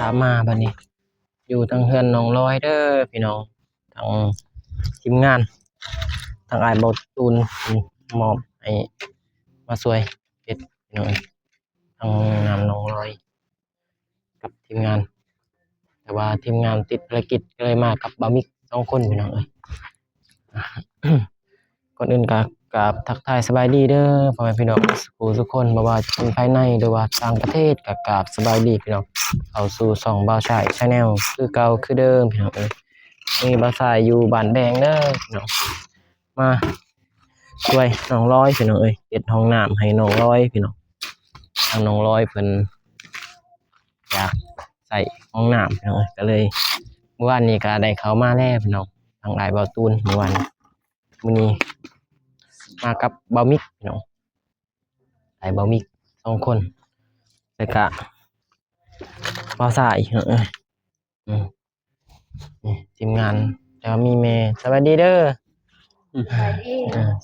ກັບມາບັດນີ້ ຢູ່ທາງເຮືອນນ້ອງລອຍເດີພີ່ນ້ອງ ທາງທີມງານ ທາງອ້າຍເບົາຕູນມອບໃຫ້ມາຊ່ວຍເຮັດພີ່ນ້ອງເອີຍ ທາງງານນ້ອງລອຍ ກັບທີມງານ ແຕ່ວ່າທີມງານຕິດພາລະກິດ ກໍເລີຍມາກັບບ່າວມິກສອງຄົນພີ່ນ້ອງເອີຍ. ກ່ອນອື່ນກໍກາບທັກທາຍສະບາຍດີເດີພໍ່ແມ່ພີ່ນ້ອງສູ່ຜູ້ສູ່ຄົນ ບໍ່ວ່າຈະເປັນພາຍໃນ ຫຼືວ່າຕ່າງປະເທດ ກໍກາບສະບາຍດີພີ່ນ້ອງ ເຂົ້າສູ່ຊ່ອງບ່າວຊາຍ Channel ຄືເກົ່າຄືເດີມພີ່ນ້ອງເອີຍ. ນີ້ບ່າວຊາຍຢູ່ບ້ານແດງເດີພີ່ນ້ອງ ມາຊ່ວຍນ້ອງລອຍພີ່ນ້ອງເອີຍ ເຮັດຫ້ອງນ້ຳໃຫ້ນ້ອງລອຍພີ່ນ້ອງ. ທາງນ້ອງລອຍເພິ່ນຢາກໃຊ້ຫ້ອງນ້ຳພີ່ນ້ອງເອີຍ ກໍເລີຍ ມື້ວານນີ້ກໍໄດ້ເຂົ້າມາແລ້ວພີ່ນ້ອງ ທາງອ້າຍເບົາຕູນມື້ວານ. ມື້ນີ້ມາກັບບ່າວມິກພີ່ນ້ອງ ອ້າຍເບົາມິກສອງຄົນ ແລ້ວກະບ່າວຊາຍພີ່ນ້ອງເອີຍ. ອືມ ນີ້ທີມງານ ແລ້ວມີແມ່ ສະບາຍດີເດີ. ອືມ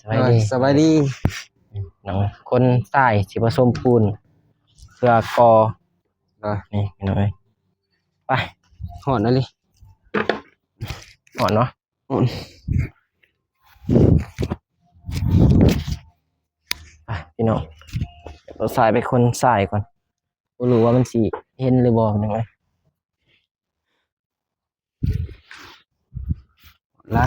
ສະບາຍດີ ເອີ ສະບາຍດີ ເອີ ສະບາຍດີ. ອືມ ນ້ອງຄົນຊາຍຊິປະສົມປູນເພື່ອກໍ່ ເອີ ນີ້ພີ່ນ້ອງເອີຍ ໄປ. ຮ້ອນອີ່ຫຼີ ຮ້ອນເນາະ ຮ້ອນ. ໄປພີ່ນ້ອງ ເອົາຊາຍໄປຄົນຊາຍກ່ອນ ບໍ່ຮູ້ວ່າມັນຊິເຫັນຫຼືບໍ່ພີ່ນ້ອງເອີຍ. ລະ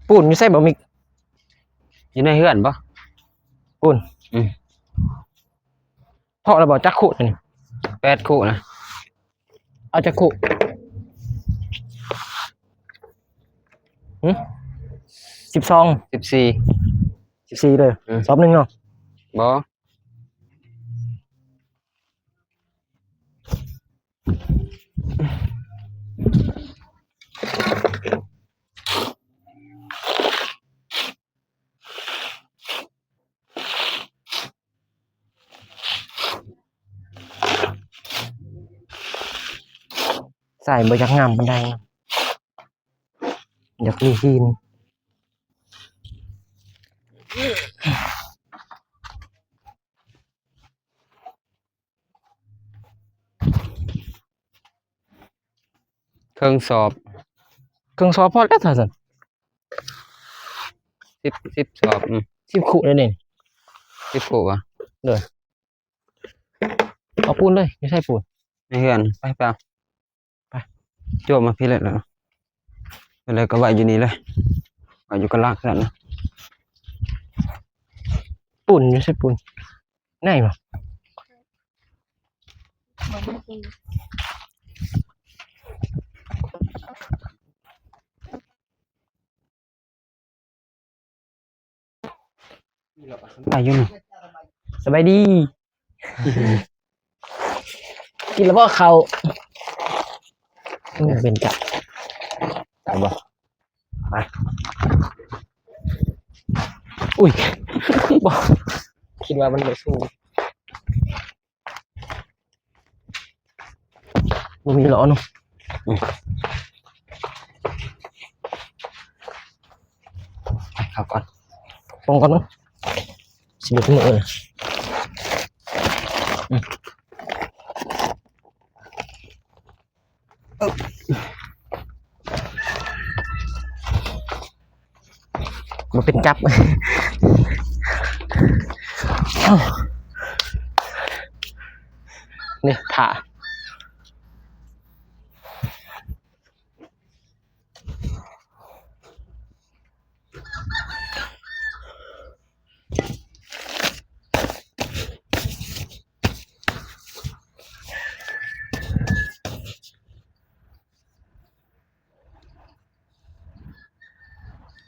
ປູນຢູ່ໃສບໍ່ມິກ? ຢູ່ໃນເຮືອນບໍ່? ປູນ ອືມ ເທາະແລ້ວບໍ່? ຈັກຄຸນີ້? ແປດຄຸນະ. ເອົາຈັກຄຸ? ຫຶ? ສິບສອງ ສິບສີ່ ສິບສີ່ເດີ. ອືມ ສອບໜຶ່ງເນາະ? ບໍ່. ຊາຍບໍ່ຢາກງາມປານໃດ ຢາກລີລີນ. ເຄິ່ງສອບ ເຄິ່ງສອບພໍແລ້ວຊະຊັ້ນ. ສິບ ສິບສອບ ອືມ ສິບຄຸເດ້ນີ້ ສິບຄຸຫວາ? ໂດຍ ເອົາປູນເລີຍ. ຢູ່ໃສປູນ? ໃນເຮືອນ. ໄປ ໄປເອົາ. ໄປ ໂຈມມາພີ້ເລີຍເນາະ ແລ້ວກໍໄວ້ຢູ່ນີ້ເລີຍ ໄວ້ຢູ່ກະລາກນັ້ນນະ. ປູນຢູ່ໃສປູນ? ໃນບໍ່? ອາຍຸ ສະບາຍດີ. ກິນແລ້ວບໍ່ເຂົ້າ? ເປັນເປັນກະ ໄດ້ບໍ່? ມາ ອຸ້ຍ ບໍ່ ຄິດວ່າມັນບໍ່ສູ້. ບໍ່ມີຫຼໍເນາະ. ອືມ ເຂົ້າກ່ອນ ປ້ອງກ່ອນເນາະ ຊິຫຼຸດມື. ອືມ ບໍ່ເປັນຈັບ ນີ້ ຖ້າ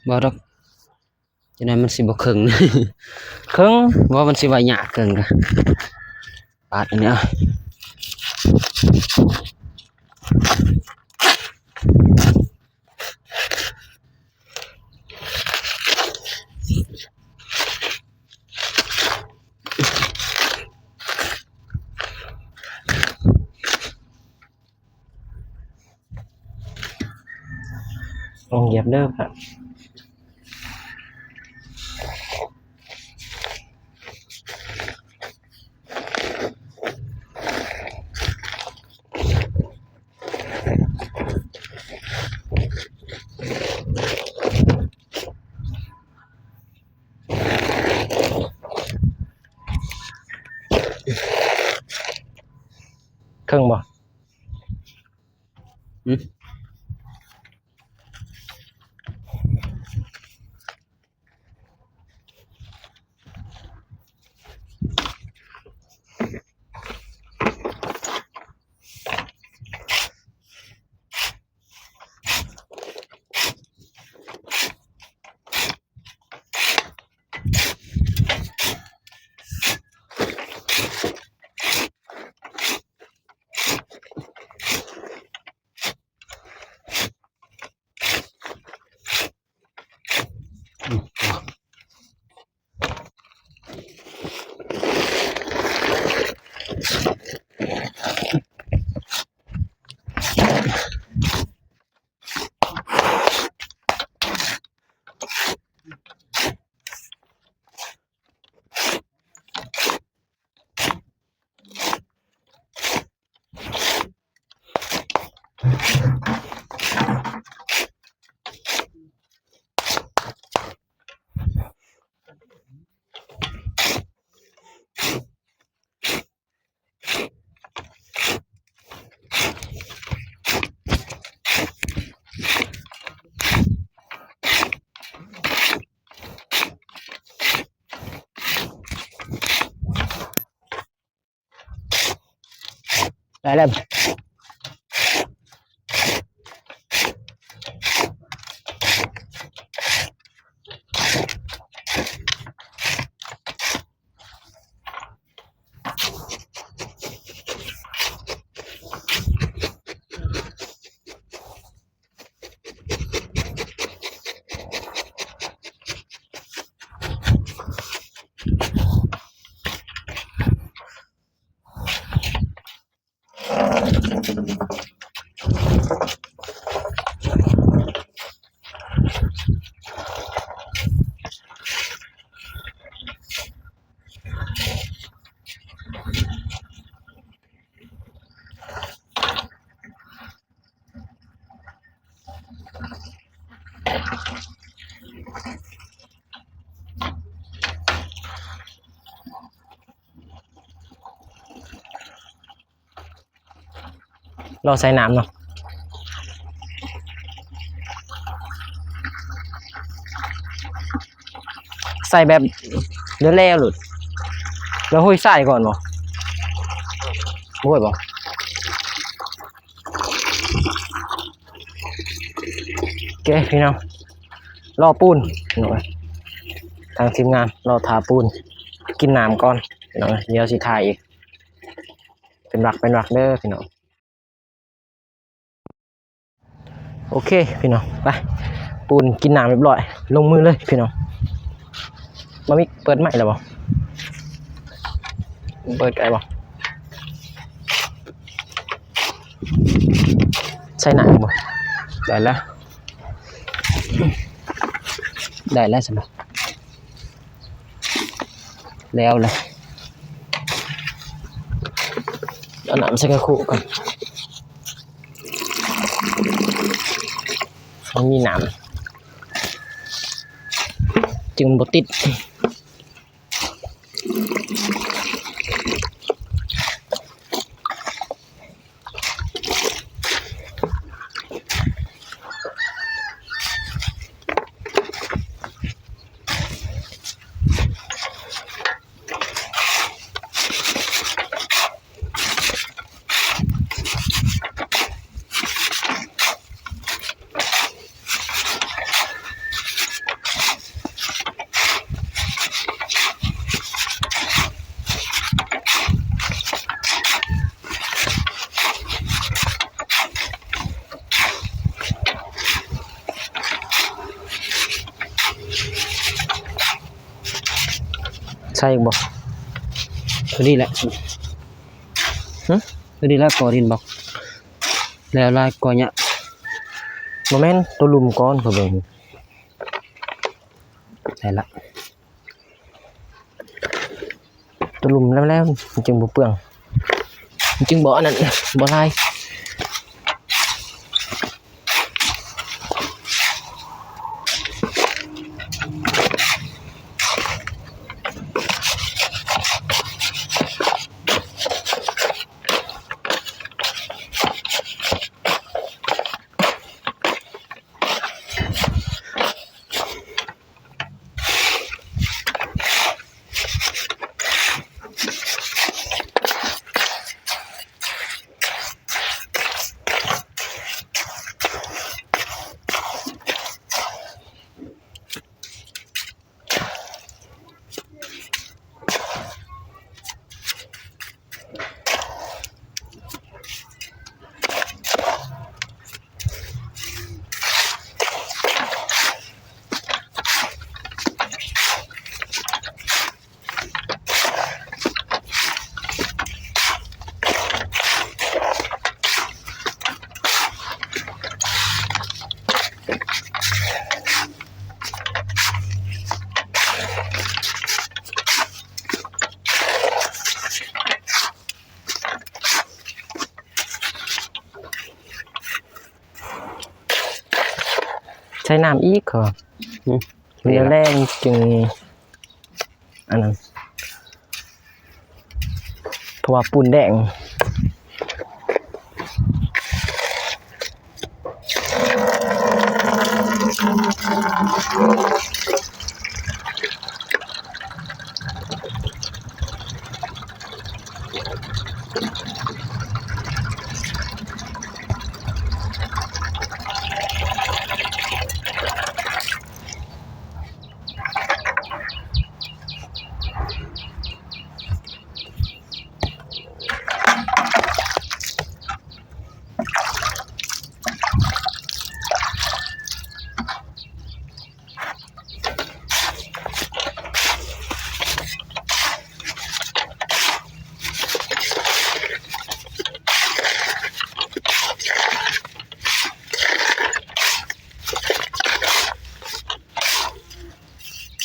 ບໍ່ດອກ ຈັ່ງໃດມັນຊິບໍ່ເຄິ່ງ ເຄິ່ງ ບໍ່ ມັນຊິວ່າຍາກເຄິ່ງ ປາດອັນນີ້. ເອົາ ລອງຢຽບເດີ ເຄິ່ງບໍ່? ໄດ້ແລ້ວ. ລໍໃສ່ນ້ຳເນາະ ໃສ່ແບບແລ້ວໆໂລດ ແລ້ວຫ້ອຍຊາຍກ່ອນບໍ່? ໂອ້ຍ ບໍ່ ໂອເຄພີ່ນ້ອງ ລໍປູນພີ່ນ້ອງເອີຍ ທາງທີມງານລໍຖ້າປູນ ກິນນ້ຳກ່ອນພີ່ນ້ອງເອີຍ ດຽວຊິຖ່າຍອີກ ເປັນວັກເປັນວັກເດີພີ່ນ້ອງ. ໂອເຄພີ່ນ້ອງ ໄປ ປູນກິນນ້ຳຮຽບຮ້ອຍ ລົງມືເລີຍພີ່ນ້ອງ. ບໍ່ມີເປີດໄມ້ແລ້ວບໍ່? ເປີດໄດ້ບໍ່? ໃສ່ນ້ຳບໍ່? ໄດ້ແລ້ວ ໄດ້ແລ້ວຊັ້ນ. ແລ້ວແຫຼະ ເອົານ້ຳໃສ່ກະຄຸກ່ອນ ມັນມີນ້ຳ ຈຶ່ງບໍ່ຕິດ. ໃສ່ອີກບໍ່? ພໍດີແຫຼະ ຫຶ ພໍດີແລ້ວ ກໍດິນບໍ່ ແລ້ວຫຼາຍກໍຍາກ ບໍ່ແມ່ນ ໂຕລຸ່ມກ່ອນ ຂ້ອຍເບິ່ງ ໃສ່ລະ ໂຕລຸ່ມແລ້ວໆ ມັນຈຶ່ງບໍ່ເປືອງ ມັນຈຶ່ງບໍ່ອັນນັ້ນ ບໍ່ລາຍ. ໃສ່ນ້ຳອີກ ເຂົາວ່າ ອືມ ມັນແລ້ວແລ້ງຈຶ່ງອັນນັ້ນ ເພາະວ່າປູນແດງ.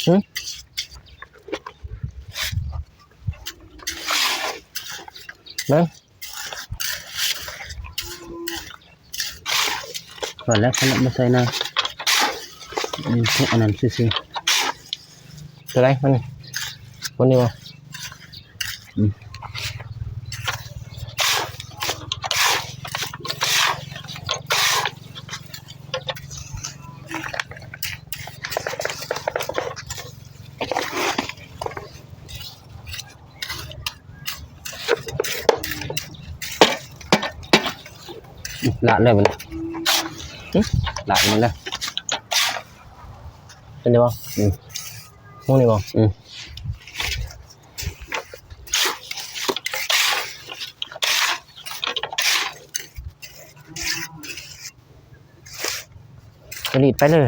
ຫືມ ເບິ່ງ ພໍແລ້ວ ພໍແລ້ວ ບໍ່ໃສ່ນະ ອືມ ອັນນັ້ນຊື່ໆ ຕົວໃດມັນ ຕົວນີ້ບໍ່? ອືມ ລາດເລີຍບັດນີ້ ຫຶ ລາດມັນເລີຍ ເປັນໄດ້ບໍ່? ອືມ ໝູ່ນີ້ບໍ່? ອືມ ກະລີດໄປເລີຍ.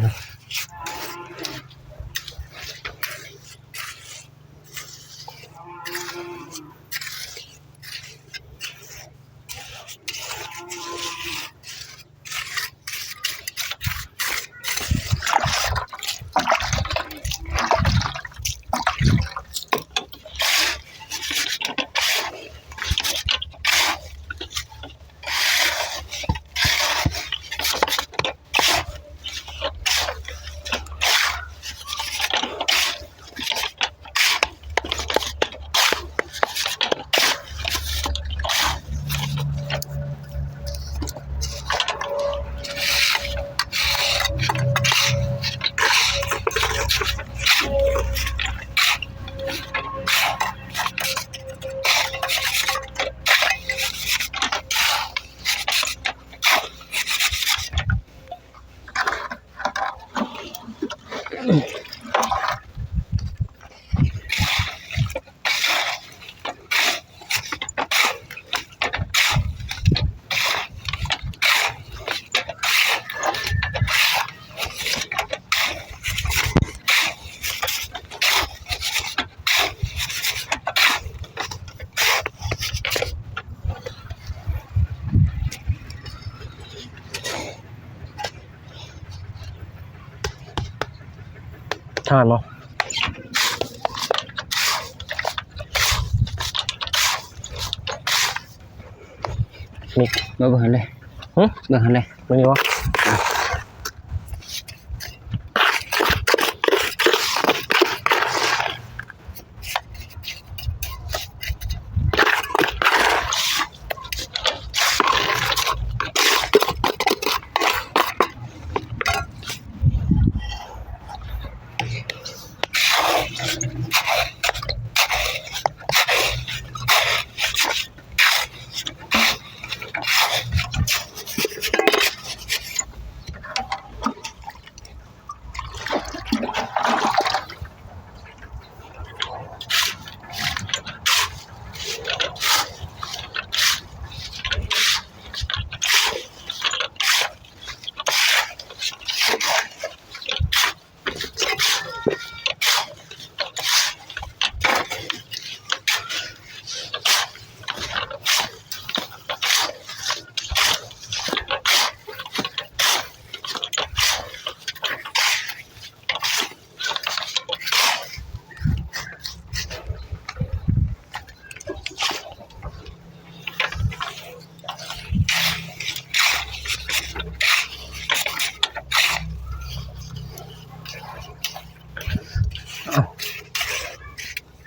ທາງນັ້ນບໍ່? ມີ ມາເບິ່ງຫັ້ນເດ້. ຫຶ? ເບິ່ງຫັ້ນເດ້. ເບິ່ງຢູ່ບໍ່? ເອົາ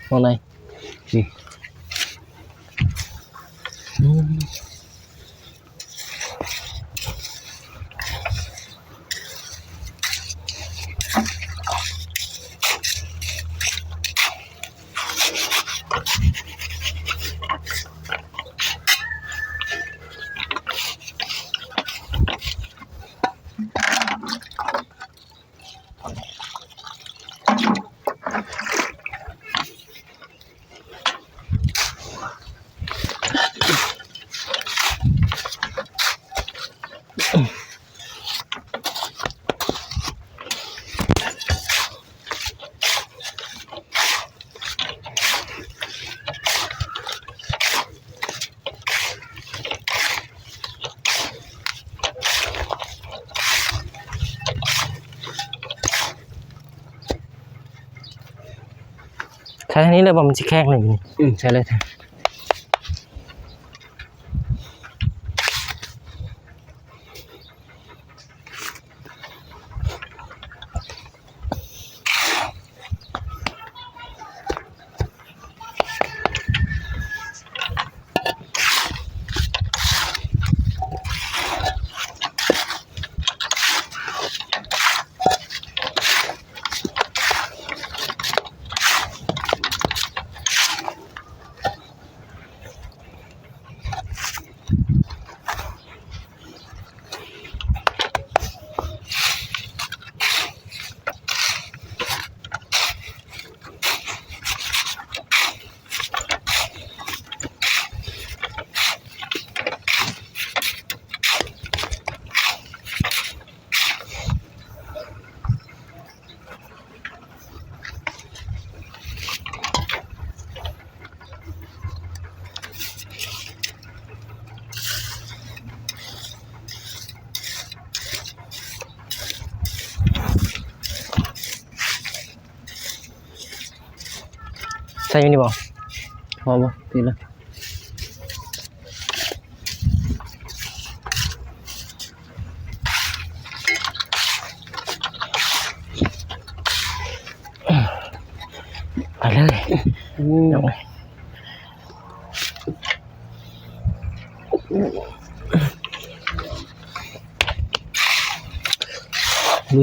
ເອົາໄດ້ ນີ້ ອືມ. ໃສ່ທາງນີ້ເລີຍບໍ່? ມັນຊິແຂງເລີຍນີ້. ອືມ ໃສ່ເລີຍ. ໃສ່ຢູ່ນີ້ບໍ່? ພໍບໍ່? ຕິດແລ້ວ. ໄປເລີຍ. ອືມ ລຸ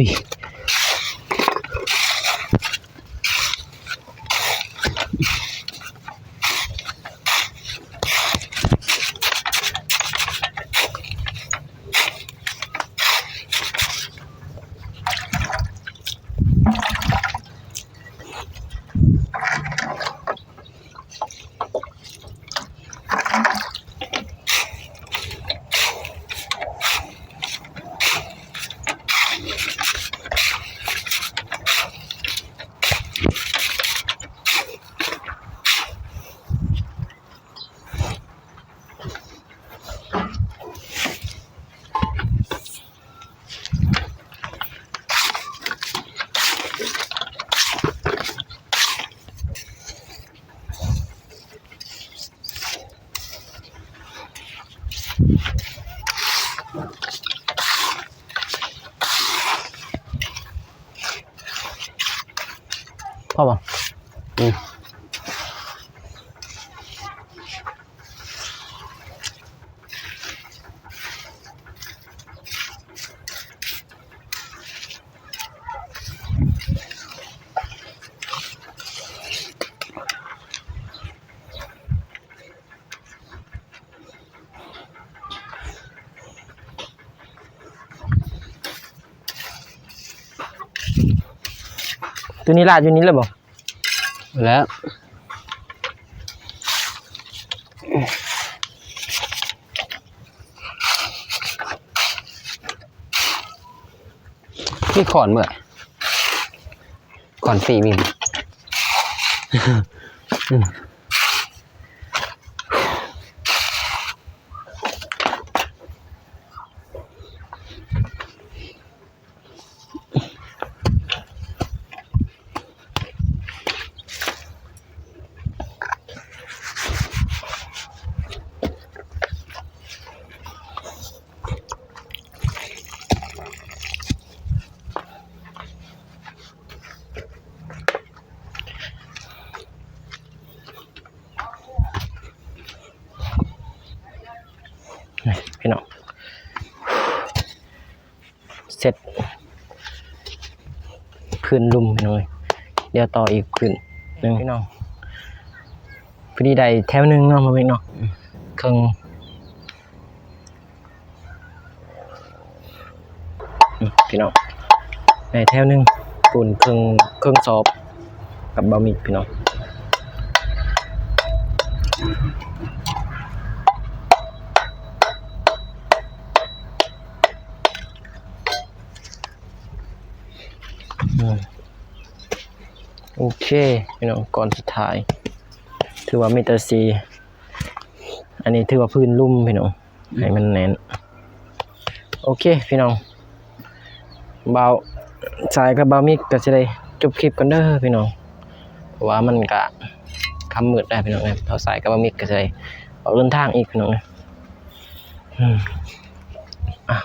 ຍ. ພໍບໍ່? ອືມ. ໂຕນີ້ລາດຢູ່ນີ້ແລ້ວບໍ່? ແລ້ວ ມີຄ້ອນເມື່ອ ຄ້ອນຟຣີມີ. ນີ້ພີ່ນ້ອງ ເສັດພື້ນລຸ່ມພີ່ນ້ອງເອີຍ ດຽວຕໍ່ອີກພື້ນໜຶ່ງພີ່ນ້ອງ ພໍດີໄດ້ແຖວໜຶ່ງເນາະ ບໍ່ແມ່ນເນາະ ເຄິ່ງ ອືມ ພີ່ນ້ອງ ໃນແຖວໜຶ່ງປູນເຄິ່ງ ເຄິ່ງສອບກັບບ່າວມິກພີ່ນ້ອງ ອືມ ໂອເຄພີ່ນ້ອງ ກ້ອນສຸດທ້າຍ ຖືວ່າມີແຕ່ສີ່ ອັນນີ້ຖືວ່າພື້ນລຸ່ມພີ່ນ້ອງ ໃຫ້ມັນແໜ້ນ ໂອເຄພີ່ນ້ອງ ບ່າວສາຍກັບບ່າວມິກກໍຊິໄດ້ຈົບຄລິບກ່ອນເດີພີ່ນ້ອງ ເພາະວ່າມັນກະຄ່ຳມືດແລ້ວພີ່ນ້ອງເອີຍ ບ່າວສາຍກັບບ່າວມິກກໍຊິໄດ້ອອກເດີນທາງອີກພີ່ນ້ອງເອີຍ ອືມ ອ່ະ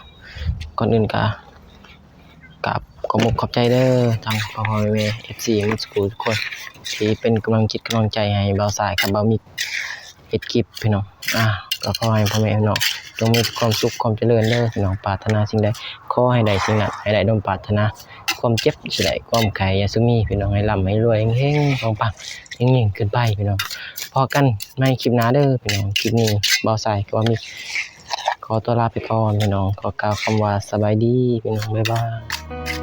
ກ່ອນອື່ນກໍ ກາບຂອບອົກຂອບໃຈເດີ ທັງພໍ່ໆແມ່ໆ ເອັຟຊີ ໝົດສູ່ຜູ້ທຸກຄົນ ທີ່ເປັນກຳລັງຈິດກຳລັງໃຈໃຫ້ບ່າວສາຍກັບບ່າວມິກເຮັດຄລິບພີ່ນ້ອງ ອ່າ ກໍຂໍໃຫ້ພໍ່ແມ່ພີ່ນ້ອງຈົ່ງມີຄວາມສຸກຄວາມຈະເລີນເດີພີ່ນ້ອງ ປາດຖະໜາສິ່ງໃດຂໍໃຫ້ໄດ້ສິ່ງນັ້ນ ໃຫ້ໄດ້ສົມປາດຖະໜາ ຄວາມເຈັບຢ່າໄດ້ ຄວາມໄຂ້ຢ່າຊຸມີ ພີ່ນ້ອງ ໃຫ້ລ່ຳໃຫ້ລວຍ ເຮັງໆ ປັງໆ ຍິ່ງໆຂຶ້ນໄປພີ່ນ້ອງ ພໍ້ກັນໃໝ່ຄລິບໜ້າເດີພີ່ນ້ອງ ຄລິບນີ້ບ່າວສາຍກັບບ່າວມິກ ຂໍຕົວລາໄປກ່ອນພີ່ນ້ອງ ຂໍກ່າວຄຳວ່າສະບາຍດີພີ່ນ້ອງ ບາຍບາຍ.